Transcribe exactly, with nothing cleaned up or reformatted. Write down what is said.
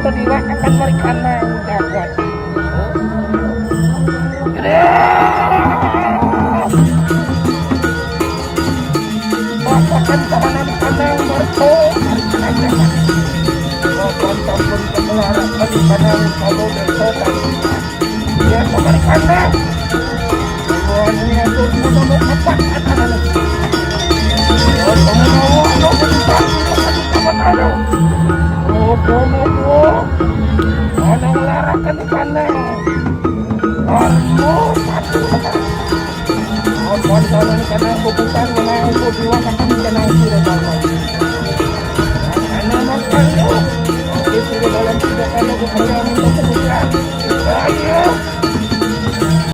Kedua akan mari kanang jagat. Bapakan tahanan kanang berto mari kanang jagat. Bapakan tampun kemelar mari kanang kalau berto tadi. Ya, kembali kanang. Buahnya itu mau nomor empat akan ada. Oh, kamu mau nomor empat, akan ada. Oh, kamu mau. Mana ngelarakan di kanang? Kamu satu. Apa di sana di kanang bukan menang itu dua kata di kanang sudah tahu. Karena mau kayu. Itu di dalam tiga kali bukan untuk kebutuhan. Ayo.